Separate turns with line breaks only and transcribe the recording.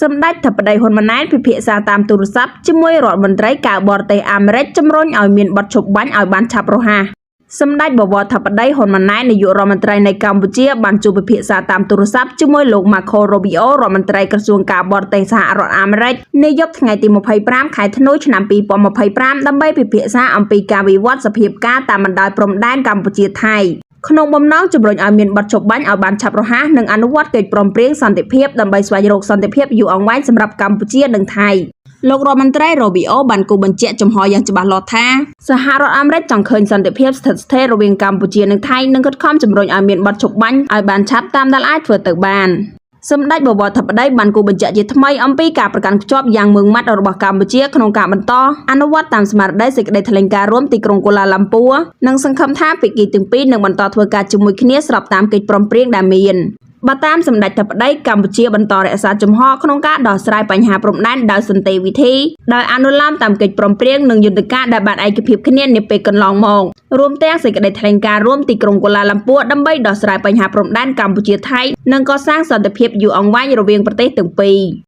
សម្ដេចធិបតីហ៊ុនម៉ាណែតពិភាក្សាតាមទូរស័ព្ទជាមួយរដ្ឋមន្ត្រីការបរទេសអាមេរិកជំរុញឲ្យមានបទឈប់បាញ់ឲ្យបានឆាប់រហ័សសម្ដេចបវរធិបតីហ៊ុនម៉ាណែតនាយករដ្ឋមន្ត្រីនៃកម្ពុជាបានជួបពិភាក្សាតាមទូរស័ព្ទជាមួយលោក Marco Rubio រដ្ឋមន្ត្រីក្រសួងការបរទេសសហរដ្ឋអាមេរិកនាយប់ថ្ងៃទី25ខែធ្នូឆ្នាំ2025ដើម្បីពិភាក្សាអំពីការវិវត្តសភាពការណ៍តាមបណ្ដោយព្រំដែនកម្ពុជាថៃក្នុងបំណងជំរុញឲ្យមានបទឈប់បាញ់ឲ្យបានឆាប់រហ័សនិងអនុវត្តកិច្ចព្រមព្រៀងសន្តិភាពដើម្បីស្វែងរកសន្តិភាពយូរអង្វែងសម្រាប់កម្ពុជានិងថៃលោករដ្ឋមន្ត្រី Rubio បានគូសបញ្ជាក់ចំហយ៉ាងច្បាស់លាស់ថាសហរដ្ឋអាមេរិកចង់ឃើញសន្តិភាពស្ថិតស្ថេររវាងកម្ពុជានិងថៃនិងខិតខំជំរុញឲ្យមានបទឈប់បាញ់ឲ្យបានឆាប់តាមដែលអាចធ្វើទៅបានសម្ដេចបវរធិបតីបានគូសបញ្ជាក់ជាថ្មីអំពីការប្រកាន់ខ្ជាប់យ៉ាងម៉ឺងម៉ាត់របស់កម្ពុជាក្នុងការបន្តអនុវត្តតាមស្មារតីសេចក្តីថ្លែងការណ៍រួមទីក្រុងកូឡាឡាំពួរនិងសង្ឃឹមថាភាគីទាំងពីរនឹងបន្តធ្វើការជាមួយគ្នាស្របតាមកិច្ចព្រមព្រៀងដែលមានបើតាមសម្ដេចធិបតីកម្ពុជាបន្តរក្សាជំហរក្នុងការដោះស្រាយបញ្ហាព្រំដែនដោយសន្តិវិធីដោយអនុលោមតាមកិច្ចព្រមព្រៀងនិងយន្តការដែលបានឯកភាពគ្នានាពេលកន្លងមករួមទាំងសេចក្តីថ្លែងការណ៍រួមទីក្រុងកូឡាឡាំពួរដើម្បីដោះស្រាយបញ្ហាព្រំដែនកម្ពុជាថៃនិងកសាងសន្តិភាពយូរអង្វែងរវាងប្រទេសទាំងពីរ។